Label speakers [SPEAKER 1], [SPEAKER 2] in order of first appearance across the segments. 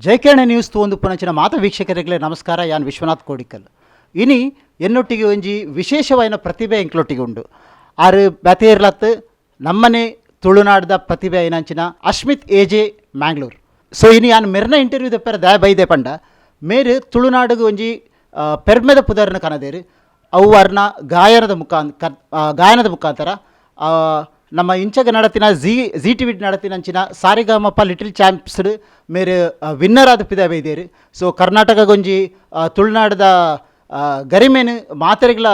[SPEAKER 1] Jayakiran news ತೂವೊಂದು ಪುನಂಚಿನ ಮಾತ ವೀಕ್ಷಕರಿಗಲೇ ನಮಸ್ಕಾರ. ಯಾನ್ ವಿಶ್ವನಾಥ್ ಕೋಡಿಕಲ್. ಇನಿ ಎನ್ನೊಟ್ಟಿಗೆ ಒಂಜಿ ವಿಶೇಷವಾಯಿನ ಪ್ರತಿಭೆ ಎಂಕ್ಲೊಟ್ಟಿಗೆ ಉಂಡು. ಆರು ಬ್ಯಾತೇರ್ಲತ್ ನಮ್ಮನೆ ತುಳುನಾಡ್ದ ಪ್ರತಿಭೆ ಐನಂಚಿನ ಅಶ್ಮಿತ್ ಎಜೆ ಮ್ಯಾಂಗ್ಳೂರ್. ಸೊ ಇನಿ ಯಾನ್ ಮೆರ್ನ ಇಂಟರ್ವ್ಯೂ ದೆಪ್ಪರೆ ದಾಯ ಬೈದೆ ಪಂಡ, ಮೇರು ತುಳುನಾಡುಗು ಒಂಜಿ ಪೆರ್ಮೆದ ಪುದರ್ನ ಕನದೇರು. ಅವು ಅರ್ನ ಗಾಯನದ ಮುಖಾಂತರ ನಮ್ಮ ಇಂಚಗ ನಡತಿನ Zee Zee T V ನಡತಿನಂಚಿನ Sarigamapa little champs ಮೇರು ವಿನ್ನರ್ ಆದ ಪಿದ ಬೈದೇರು. ಸೊ ಕರ್ನಾಟಕಗೊಂಜಿ ತುಳುನಾಡದ ಗರಿಮೆನು ಮಾತೆರೆಗ್ಲ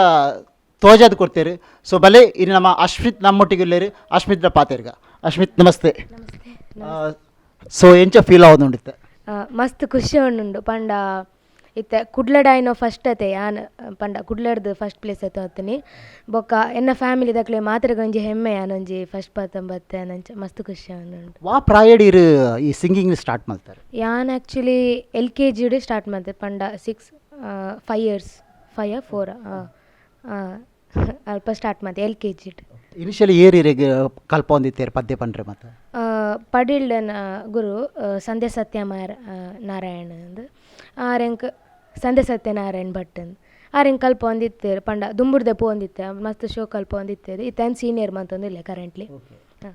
[SPEAKER 1] ತೋಜಾದ್ ಕೊಡ್ತೇರು. ಸೊ ಬಲೆ, ಇನ್ನು ನಮ್ಮ ಅಶ್ಮಿತ್ ನಮ್ಮೊಟ್ಟಿಗೆ ಉಲ್ಲೇರು. ಅಶ್ಮಿತ್ನ ಪಾತೆರ್ಗ. ಅಶ್ಮಿತ್, ನಮಸ್ತೆ.
[SPEAKER 2] ನಮಸ್ತೆ.
[SPEAKER 1] ಸೊ ಎಂಚ ಫೀಲ್ ಆವೊಂದುಂಡಿತ್ತೆ?
[SPEAKER 2] ಮಸ್ತ್ ಖುಷಿ ಉಂಡು. ಪಂಡ ಇತ್ತೆ ಕುಡ್ಲಡಾಯಿನೋ ಫಸ್ಟ್ ಅತೆ ಯಾನ್ ಪಂಡ ಕುಡ್ಲಡ್ದು ಫಸ್ಟ್ ಪ್ಲೇಸ್ ಅತ್ತ ಹೊತ್ತನಿ. ಬೊಕ್ಕ ಎನ್ನ ಫ್ಯಾಮಿಲಿ ದಕ್ಲೆ ಮಾತೆರೆಗ್ ಒಂಜಿ ಹೆಮ್ಮೆ, ಯಾನ್ ಒಂಜಿ ಫಸ್ಟ್ ಬತ್ತೆ ಅಂಚ ಮಸ್ತ್ ಖುಷಿ ಉಂಡು.
[SPEAKER 1] ವಾ ಪ್ರಾಯಡ್ ಇರು ಈ ಸಿಂಗಿಂಗ್ ಸ್ಟಾರ್ಟ್ ಮಲ್ತಾರೆ?
[SPEAKER 2] ಯಾನ್ actually L K ಜಿಡ್ start ಮಲ್ತೆ. ಪಂಡ 6, 5 ಇಯರ್ಸ್, 5 ಫೋರ್ ಅಲ್ಪ ಸ್ಟಾರ್ಟ್ ಮಲ್ತೆ ಎಲ್ ಕೆ ಜಿಡ್.
[SPEAKER 1] ಇನಿಷಿಯಲಿ ಏರ್ ಇರೆಗ್ ಕಲ್ಪೊಂದಿತ್ತೇರು ಪದ್ಯ ಪಂಡ್ರೆ ಮತ್ತೆ?
[SPEAKER 2] ಪಡಿಲ್ಡನ ಗುರು ಸಂಧ್ಯಾ ಸತ್ಯಮಾರ್ ನಾರಾಯಣ್ ಅಂದ್. ಆರ್ ಎಂಕ್ ಸಂಧ್ಯಾ ಸತ್ಯನಾರಾಯಣ್ ಭಟ್ ಅಂದ್. ಆರ್ ಎಂಕ್ ಕಲ್ಪೊಂದಿತ್ತೆರ್. ಪಂಡ ದುಂಬುರ್ದೆ ಪೋವೊಂದಿತ್ತೆ, ಮಸ್ತ್ ಶೋ ಕಲ್ಪೊಂದಿತ್ತೆರ್. ಇತ್ತೆ ಆನ್ ಸೀನಿಯರ್ ಮಂತೊಂದುಲ್ಲೆ ಕರೆಂಟ್ಲಿ.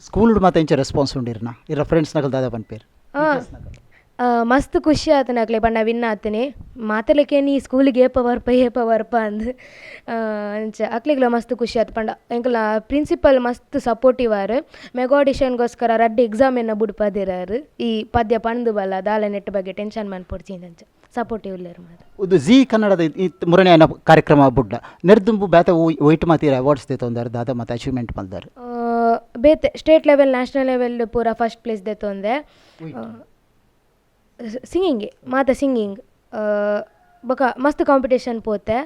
[SPEAKER 1] ಸ್ಕೂಲ್ ಮಾತ ಎಂಚ ರೆಸ್ಪಾನ್ಸ್ ಉಂಡಿರ್ನ? ಇರ ಫ್ರೆಂಡ್ಸ್ ನಕಲ್ ದಾದ ಪನ್ಪೇರು?
[SPEAKER 2] ಮಸ್ತ್ ಖುಷಿ ಆತನ ಅಕ್ಲೆ. ಪಂಡ ವಿನ್ ಆತನೆ ಮಾತೆರ್ಲಕ್ಕೆ ನೀ ಸ್ಕೂಲಿಗೆ ಏಪ ಬರ್ಪ, ಏಪ ಬರ್ಪ ಅಂದ್. ಅಂಚ ಅಕ್ಲೆಗ್ಲ ಮಸ್ತ್ ಖುಷಿ ಆತು. ಪಂಡ ಎಂಕಲ್ನ ಪ್ರಿನ್ಸಿಪಲ್ ಮಸ್ತ್ ಸಪೋರ್ಟಿವ್ ಆರ್. ಮೆಗಾ ಆಡಿಷನ್ಗೋಸ್ಕರ ರಡ್ಡ್ ಎಕ್ಸಾಮ್ ಎನ್ನ ಬುಡ್ಪದಿರಾರ್. ಈ ಪದ್ಯ ಪಂದ್ ಬಲ್ಲ, ದಾಲ ನೆಟ್ ಬಗ್ಗೆ ಟೆನ್ಷನ್ ಮನ್ಪೊಡ್ಚಿ ಅಂಚ ಸಪೋರ್ಟಿವ್ ಉಲ್ಲೆರ್ ಮಾತ.
[SPEAKER 1] ಉಂದು ಜೀ ಕನ್ನಡದ ಮುರನೇ ಕಾರ್ಯಕ್ರಮ ಬುಡ್ಡ ನೆರ್ದುಂಬು ಬೇತೆ ಒಯ್ಟ್ ಮಾತೀರ ಅವಾರ್ಡ್ಸ್ ದೆತೊಂದಾರ್? ದಾದ ಮಾತ ಅಚೀವ್ಮೆಂಟ್ ಮಲ್ದಾರ್?
[SPEAKER 2] ಬೇತೆ state level, national level ಪೂರ ಫಸ್ಟ್ ಪ್ಲೇಸ್ ದೆತೊಂದೆ. ಸಿಂಗಿಂಗ್ ಮಾತ ಸಿಂಗಿಂಗ್. ಬೊಕ ಮಸ್ತ್ ಕಾಂಪಿಟೇಷನ್ ಪೋತೆ,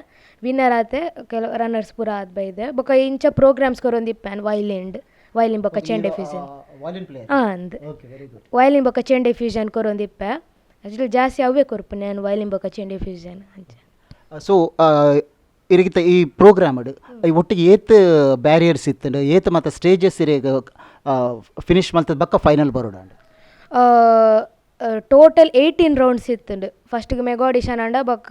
[SPEAKER 2] ವಿನ್ನರ್ ಆತೆ, ಕೆಲವು ರನ್ನರ್ಸ್ ಪೂರ ಆದ್ ಬೈದೆ. ಬೊಕ ಇಂಚ ಪ್ರೋಗ್ರಾಮ್ಸ್ ಕೊರೊಂದಿಪ್ಪೆ ವೈಲಿನ್ಡ್, ವೈಲಿನ್ ಬೊಕ ಚೆಂಡೆ ಫ್ಯೂಷನ್.
[SPEAKER 1] Violin player?
[SPEAKER 2] ಹಾಂ ಅಂದ್.
[SPEAKER 1] Okay, very good.
[SPEAKER 2] Violin ಬೊಕ ಚೆಂಡೆ ಫ್ಯೂಷನ್ ಕೊರೊಂದಿಪ್ಪೆ. ಆಕ್ಚುಲಿ ಜಾಸ್ತಿ ಅವೇ ಕೊರ್ಪುನೆ ನಾನು, ವೈಲಿನ್ ಬೊಕ ಚೆಂಡೆ ಫ್ಯೂಷನ್ ಅಂಚ.
[SPEAKER 1] ಸೊ ಇರಿಗಿತ ಈ ಪ್ರೋಗ್ರಾಮ್ ಈ ಒಟ್ಟಿಗೆ ಏತ್ ಬ್ಯಾರಿಯರ್ಸ್ ಇತ್ತಂಡು, ಏತ್ ಮತ್ತು ಸ್ಟೇಜಸ್ ಇರೆಗ್ ಫಿನಿಶ್ ಮಲ್ತದ ಬಕ್ಕ ಫೈನಲ್ ಬರೋಡಂಡ್?
[SPEAKER 2] ಟೋಟಲ್ 18 ರೌಂಡ್ಸ್ ಇತ್ತುಂಡು. ಫಸ್ಟಿಗೆ ಮೆಗಾ ಆಡಿಷನ್ ಆಂಡ, ಬೊಕ್ಕ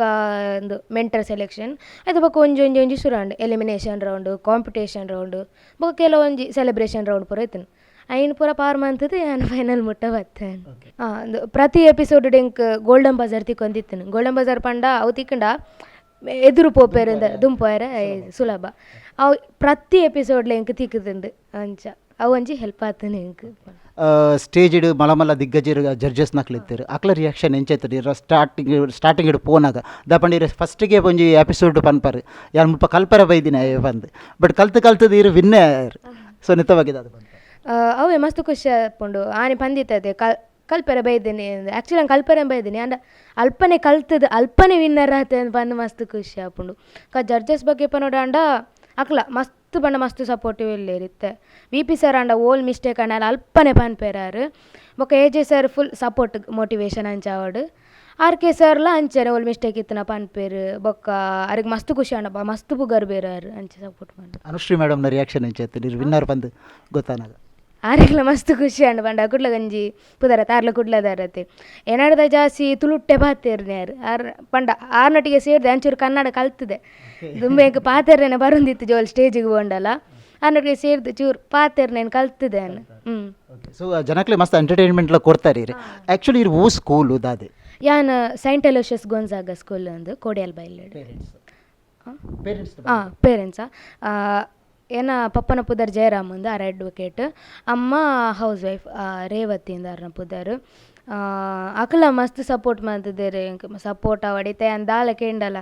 [SPEAKER 2] ಒಂದು ಮೆಂಟರ್ ಸೆಲೆಕ್ಷನ್ ಆಯ್ತು. ಬೊಕ್ಕ ಒಂಜಿ ಒಂಜಿ ಒಂಜಿ ಶುರು ಆಂಡ್. Elimination round, competition round, ಬೊಕ್ಕ ಕೆಲವೊಂಜಿ ಸೆಲೆಬ್ರೇಷನ್ ರೌಂಡ್ ಪೂರ ಇತ್ತುಂಡು. ಐನ್ ಪೂರ ಪಾರ್ ಮಂತುದು ಯಾನ್ ಫೈನಲ್ ಮುಟ್ಟ ಬತ್ತೆ. ಹಾಂ, ಅಂದು ಪ್ರತಿ ಎಪಿಸೋಡ್ ಎಂಕ್ ಗೋಲ್ಡನ್ ಬಜಾರ್ ತಿಕ್ಕೊಂದಿತ್ತುಂಡು. ಗೋಲ್ಡನ್ ಬಜಾರ್ ಪಂಡ ಅವು ತಿಕ್ಕಂಡ ಎದುರು ಪೋಪೆರ್, ದುಂಪೋಯೆರೆ ಸುಲಭ. ಅವು ಪ್ರತಿ ಎಪಿಸೋಡ್ಲ ಎಂಕ್ ತಿಕ್ಕುದುಂಡು. ಅಂಚ ಅವು ಒಂಜಿ ಹೆಲ್ಪ್ ಆತುಂಡು ಎಂಕ್.
[SPEAKER 1] ಸ್ಟೇಜ್ಡ್ ಮಲ್ಲ ಮಲ್ಲ ದಿಗ್ಗಜರು ಜಡ್ಜಸ್ ನಕ್ಲು ಇತ್ತೆರ್. ಅಕ್ಲ ರಿಯಾಕ್ಷನ್ ಎಂಚ ಇತ್ತುಂಡು ಸ್ಟಾರ್ಟಿಂಗ್ ಸ್ಟಾರ್ಟಿಂಗ್ ಪೋನಾಗ? ದಾಪಂಡ ಇರ್ ಫಸ್ಟಿಗೆ ಒಂಜಿ ಎಪಿಸೋಡ್ ಪನ್ಪರ್, ಯಾನ್ ಮುಲ್ಪ ಕಲ್ಪರೆ ಬೈದಿನ ಪಂದ್. ಬಟ್ ಕಲ್ತು ಕಲ್ತದ ಇರು ವಿನ್ನೇ. ಸೊ ನೆತ್ತ ಬಗ್ಗೆ ದಾದ ಪನ್ಪರ್?
[SPEAKER 2] ಅವೇ ಮಸ್ತ್ ಖುಷಿ ಆಪುಂಡು. ಆನೆ ಪಂದಿತ್ತತೆ ಕಲ್ಪೆರೆ ಬೈದಿನಿ. ಆ್ಯಕ್ಚುಲಿ ನಾನು ಕಲ್ಪೆರೆ ಬೈದಿನಿ ಅಂಡ ಅಲ್ಪನೆ ಕಲ್ತದ್ ಅಲ್ಪನೆ ವಿನ್ನರ್ ಆತೆ ಪಂದ್ ಮಸ್ತ್ ಖುಷಿ ಆಪುಂಡು. ಕ ಜಡ್ಜಸ್ ಬಗ್ಗೆ ಪನೊಡಾಂಡ ಅಕ್ಲ ಮಸ್ತ್ ಪಂಡ ಮಸ್ತ್ ಸಪೋರ್ಟಿವ್ ಉಲ್ಲೆರ್ ಇತ್ತೆ. V P sir ಆಂಡ ಓಲ್ ಮಿಸ್ಟೇಕ್ ಆಂಡ ಅಲ್ಪನೆ ಪನ್ಪೆರ್ ಆರ್. ಬೊಕ್ಕ A J sir full support, motivation ಅಂಚ ಆವಡ್. ಆರ್ ಕೆ ಸರ್ಲ ಅಂಚನೆ, ಓಲ್ ಮಿಸ್ಟೇಕ್ ಇತ್ತುಂಡ ಪನ್ಪೆರ್. ಬೊಕ್ಕ ಅರೆಗ್ ಮಸ್ತ್ ಖುಷಿ ಆಂಡ ಮಸ್ತ್ ಪುಗರ್ ಬೇರಾರ್ ಅಂಚ ಸಪೋರ್ಟ್ ಮಲ್ಪೆರ್.
[SPEAKER 1] ಅನುಶ್ರೀ ಮೇಡಮ್ನ ರಿಯಾಕ್ಷನ್ ಎಂಚ ಇತ್ತು ವಿನ್ನರ್ ಪಂದ್ ಗೊತ್ತಾನಾಗ?
[SPEAKER 2] ಆರೆಗ್ಲ ಮಸ್ತ್ ಖುಷಿ ಆಂಡ್. ಪಂಡ ಕುಡ್ಲ ಗಂಜಿ ಪುದರ ತಾರ್ಲ ಕುಡ್ಲದಾರತೆ ಎನಾಡ್ದ ಜಾಸ್ತಿ ತುಳುಟ್ಟೆ ಪಾತೆರ್ನ್ಯಾರ್ ಆರ್. ಪಂಡ ಆರ್ನೊಟ್ಟಿಗೆ ಸೇರ್ದೆ ಅಂಚೂರು ಕನ್ನಡ ಕಲ್ತದೆ. ದುಂಬೆ ಎಂಕ್ ಪಾತೆರ್ನೆ ಬರೊಂದಿತ್ತು ಜೋಲ್ ಸ್ಟೇಜಿಗೆ ಪೋಂಡಲ. ಆರ್ನೊಟ್ಟಿಗೆ ಸೇರ್ದು ಚೂರು ಪಾತೆರ್ನೇನು ಕಲ್ತದೆ ಹ್ಞೂ.
[SPEAKER 1] ಸೊ ಜನಕ್ಲೆ ಮಸ್ತ್ ಎಂಟರ್ಟೈನ್ಮೆಂಟ್ಲ ಕೊಡ್ತಾರೆ ಇರು. ಆ್ಯಕ್ಚುಲಿ ಇರು ಓ ಸ್ಕೂಲು ದಾದೆ?
[SPEAKER 2] ಯಾನ್ Saint Aloysius Gonzaga school ಅಂದು, ಕೋಡಿಯಾಲ್ ಬೈಲ್.
[SPEAKER 1] ಪೇರೆಂಟ್ಸ್ ಪೇರೆಂಟ್ಸ್
[SPEAKER 2] ಹಾಂ, ಪೇರೆಂಟ್ಸಾ? ಏನ ಪಪ್ಪನ ಪುದರ್ ಜಯರಾಮ್ ಅಂದ್, ಆರ್ ಅಡ್ವೊಕೇಟ್. ಅಮ್ಮ ಹೌಸ್ ವೈಫ್, ರೇವತಿ ಅಂದ್ ಆರ್ನ ಪುದರ್. ಅಕುಲ ಮಸ್ತ್ ಸಪೋರ್ಟ್ ಮಲ್ತುದೆರ್ ಎಂಕ್. ಸಪೋರ್ಟ್ ಆವಡ್, ಇತ್ತೆ ಯಾನ್ ದಾಲ ಕೇಂಡಲ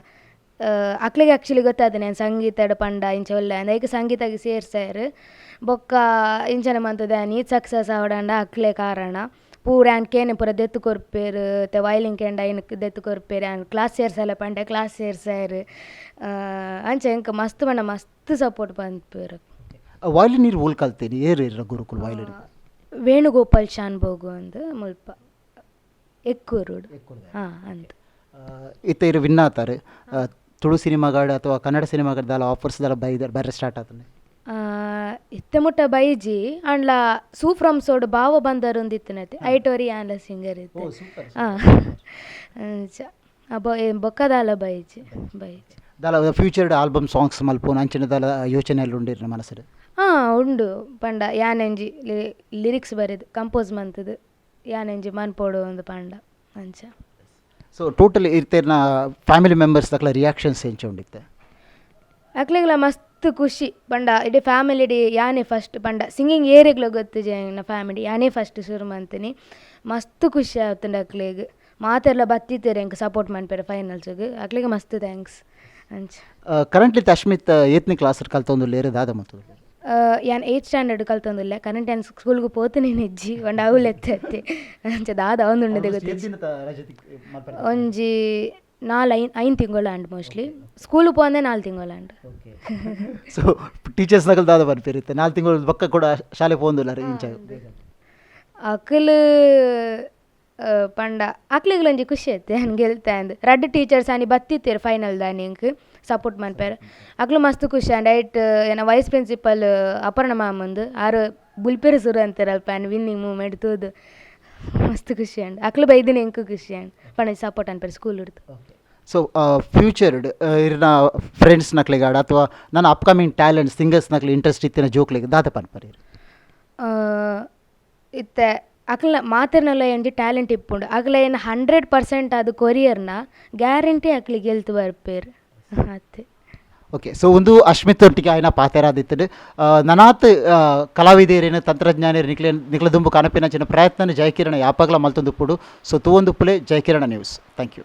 [SPEAKER 2] ಅಕ್ಲೆಗ್ ಆ್ಯಕ್ಚುಲಿ ಗೊತ್ತಾತನೆ ಯಾನ್ ಸಂಗೀತಡ್ ಪಂಡ ಇಂಚ ಉಲ್ಲೆ ಅಂದ್. ಐಕ್ ಸಂಗೀತಗ್ ಸೇರ್ಸಾಯೆರ್. ಬೊಕ್ಕ ಇಂಚನೆ ಮಂತುದೆ ಯಾನ್ ಈತ್ ಸಕ್ಸಸ್ ಆವಡಂಡ ಅಕ್ಲೆ ಕಾರಣ. ಪೂರ ಯಾನ್ ಕೇನೆ ಪೂರ ದೆತ್ತ್ ಕೊರ್ಪೆರ್. ಇತ್ತೆ ವೈಲಿನ್ ಕೇಂಡ ಐನ್ ದೆತ್ತ್ ಕೊರ್ಪೆರ್. ಯಾನ್ ಕ್ಲಾಸ್ ಸೇರ್ಸಾಲೆ ಪಂಡೆ, ಕ್ಲಾಸ್ ಸೇರ್ಸಾಯೆರ್. ಅಂಚ ಎಂಕ್ ಮಸ್ತ್ ಪಂಡ ಮಸ್ತ್ ಸಪೋರ್ಟ್ ಪನ್ಪೆರ್.
[SPEAKER 1] ವಾಯ್ಲಿನ್ ನೀರು ಓಲ್ ಕಲ್ತೇನಿ? ಏರು ಇರ ಗುರುಕುಲ್ ವಾಯ್ಲಿನ್?
[SPEAKER 2] ವೇಣುಗೋಪಾಲ್ ಶಾನ್ಭೋಗು ಅಂದ್, ಮುಲ್ಪ ಎಕ್ಕೂರುಡ್ ಹಾಂ ಅಂದ್.
[SPEAKER 1] ಇತ್ತೆ ಇರು ವಿನ್ ಆತಾರೆ. ತುಳು ಸಿನಿಮಾಗಾಡ್ ಅಥವಾ ಕನ್ನಡ ಸಿನಿಮಾಗಾಡ್ ದಾಲ ಆಫರ್ಸ್ ದಾಲ ಬೈದ ಬರ್ರೆ ಸ್ಟಾರ್ಟ್ ಆತನೆ?
[SPEAKER 2] ಇತ್ತೆ ಮುಟ್ಟ ಬೈಜಿ ಅಂಡ್ಲ ಸೂಫ್ರಮ್ ಸೋಡು ಬಾವ ಬಂದರು ಒಂದಿತ್ತಿನತೆ ಐಟೋರಿ ಆನ್ಲ ಸಿಂಗರ್ ಇತ್ತೆ. ಹಾಂ, ಅಂಚ ಬೊಕ್ಕದಾಲ ಬೈಜಿ ಬೈಜಿ.
[SPEAKER 1] ದಾಲ future album songs ಮಲ್ಪುನ ಅಂಚಿನ ದಾಲ ಯೋಚನೆ ಎಲ್ಲ ಉಂಡಿರ ಮನಸ್ಸು?
[SPEAKER 2] ಹಾಂ, ಉಂಡು. ಪಂಡ ಯಾನೆಂಜಿ ಲಿರಿಕ್ಸ್ ಬರೆದು ಕಂಪೋಸ್ ಮಂತದು ಯಾನೆಂಜಿ ಮನ್ಪೋಡು ಒಂದು ಪಂಡ ಅಂಚ.
[SPEAKER 1] ಸೊ ಟೋಟಲ್ ಇರ್ತೇರ್ನ ಫ್ಯಾಮಿಲಿ ಮೆಂಬರ್ಸ್ ತಕ್ಕಲ ರಿಯಾಕ್ಷನ್ಸ್ ಎಂಚ ಉಂಡಿತ್ತೆ?
[SPEAKER 2] ಅಕ್ಲೆಗ್ಲ ಮಸ್ತ್ ಖುಷಿ. ಪಂಡ ಇಡೀ ಫ್ಯಾಮಿಲಿ ಇಡೀ ಯಾನೇ ಫಸ್ಟ್ ಪಂಡ ಸಿಂಗಿಂಗ್ ಏರೆಗ್ಲ ಗೊತ್ತಿಜೆ ಎನ್ನ ಫ್ಯಾಮಿಲಿ, ಯಾನೇ ಫಸ್ಟ್ ಶುರು ಮಂತೀನಿ. ಮಸ್ತ್ ಖುಷಿ ಆತುಂಡು ಅಕ್ಲೆಗ್. ಮಾತೆರ್ಲ ಬತ್ತಿತ್ತೆರ್ ಎಂಕ್ ಸಪೋರ್ಟ್ ಮನ್ಪೆರೆ ಫೈನಲ್ಸ್ಗ್. ಅಕ್ಲೆಗ್ ಮಸ್ತ್ thanks ಅಂಚ.
[SPEAKER 1] ಕರೆಂಟ್ಲಿ ಅಶ್ಮಿತ್ ಏತ್ನೇ ಕ್ಲಾಸ್ ಕಲ್ತೊಂದುಲ್ಲೇರು, ದಾದ ಮಲ್ತೊಂದುಲ್ಲೇರು?
[SPEAKER 2] ಯಾನ್ ಏಯ್ತ್ ಸ್ಟ್ಯಾಂಡರ್ಡ್ ಕಲ್ತೊಂದುಲ್ಲೆ. ಕರೆಂಟ್ ಯಾನ್ ಸ್ಕೂಲ್ಗ್ ಪೋತುನೆ ಇಜ್ಜಿ. ಪಂಡ ಅವ್ಲು ಎತ್ತೆ ಅಂಚ ದಾದ ಆವೊಂದುಂಡುಂದೇ ಗೊತ್ತಿಜ್ಜಿ. ಒಂಜಿ ನಾಲ್ ಐನ್ ಐನ್ ತಿಂಗಳು and mostly school ಪೋಂದೆ 4 ತಿಂಗಳು and.
[SPEAKER 1] So teachers ನಕಲ್ ದಾದ ಪನ್ಪೆರ್ ಇತ್ತೆ 4 ತಿಂಗಳು ಬೊಕ್ಕ ಕೂಡ ಶಾಲೆ ಪೋವೊಂದುಲ್ಲಾರ್ ಇಂಚ?
[SPEAKER 2] ಅಕುಲು ಪಂಡ ಅಕ್ಲೆಗ್ಲ ಒಂಜಿ ಖುಷಿ ಆಯ್ತು ಯಾನ್ ಗೆಲ್ತೆ ಅಂದ್. ರಡ್ಡ್ ಟೀಚರ್ಸ್ ಆನಿ ಬತ್ತಿತ್ತೆರ್ ಫೈನಲ್ ದಾನಿ ಎಂಕ್ ಸಪೋರ್ಟ್ ಮನ್ಪೆರೆ. ಅಕ್ಲು ಮಸ್ತ್ ಖುಷಿ ಆಂಡ್. ಐಟ್ ಎನ್ನ vice principal Aparna ma'am ಅಂದ್ ಆರ್ ಬುಲ್ಪೆರೆ ಸುರು ಅಂತೆರ್ ಅಲ್ಪ ಯಾನ್ ವಿನ್ನಿಂಗ್ ಮೂಮೆಂಟ್ ತೂದು ಮಸ್ತ್ ಖುಷಿ ಆಂಡ್. ಅಕ್ಲು ಬೈದಿನ ಎಂಕ್ ಖುಷಿ ಆಂಡ್ ಪಂಡ ಸಪೋರ್ಟ್ ಅನ್ಪೆರೆ ಸ್ಕೂಲ್ ಹಿಡ್ದು.
[SPEAKER 1] ಸೊ ಫ್ಯೂಚರ್ಡ್ ಇರ್ನ ಫ್ರೆಂಡ್ಸ್ ನಕ್ಲೆಗಾಡ ಅಥವಾ ನನ್ನ upcoming talent singers ನಕ್ಲೆ ಇಂಟ್ರೆಸ್ಟ್ ಇತ್ತಿನ ಜೋಕ್ಲೆಗ್ ದಾದ ಪನ್ಪರ್?
[SPEAKER 2] ಇತ್ತೆ ಅಕ್ಲ್ನ ಮಾತೆರ್ನಲ ಒಂಜಿ ಟ್ಯಾಲೆಂಟ್ ಇಪ್ಪುಂಡು. ಅಕ್ಲ ಏನ್ 100% ಅದು ಕೊರಿಯರ್ನ ಗ್ಯಾರಂಟಿ ಅಕ್ಲು ಗೆಲ್ತು ಬರ್ಪೇರು ಅತ್ತೆ.
[SPEAKER 1] ಓಕೆ, ಸೊ ಒಂದು ಅಶ್ಮಿತ್ ಒಟ್ಟಿಗೆ ಆಯ್ನ ಪಾತೆರಾದಿತ್ತುಂಡು. ನನಾತ್ ಕಲಾವಿದೆರೇನು ತಂತ್ರಜ್ಞಾನಿಯರು ನಿಕ್ಲೆ ನಿಕ್ಲೆ ದುಂಬು ಕನಪಿನಂಚಿನ ಪ್ರಯತ್ನ ಜಯಕಿರಣ ಯಾಪಗ್ಲ ಮಲ್ತೊಂದುಪ್ಪುಡು. ಸೊ ತೂವೊಂದುಪ್ಪುಲೆ ಜಯಕಿರಣ news. Thank you.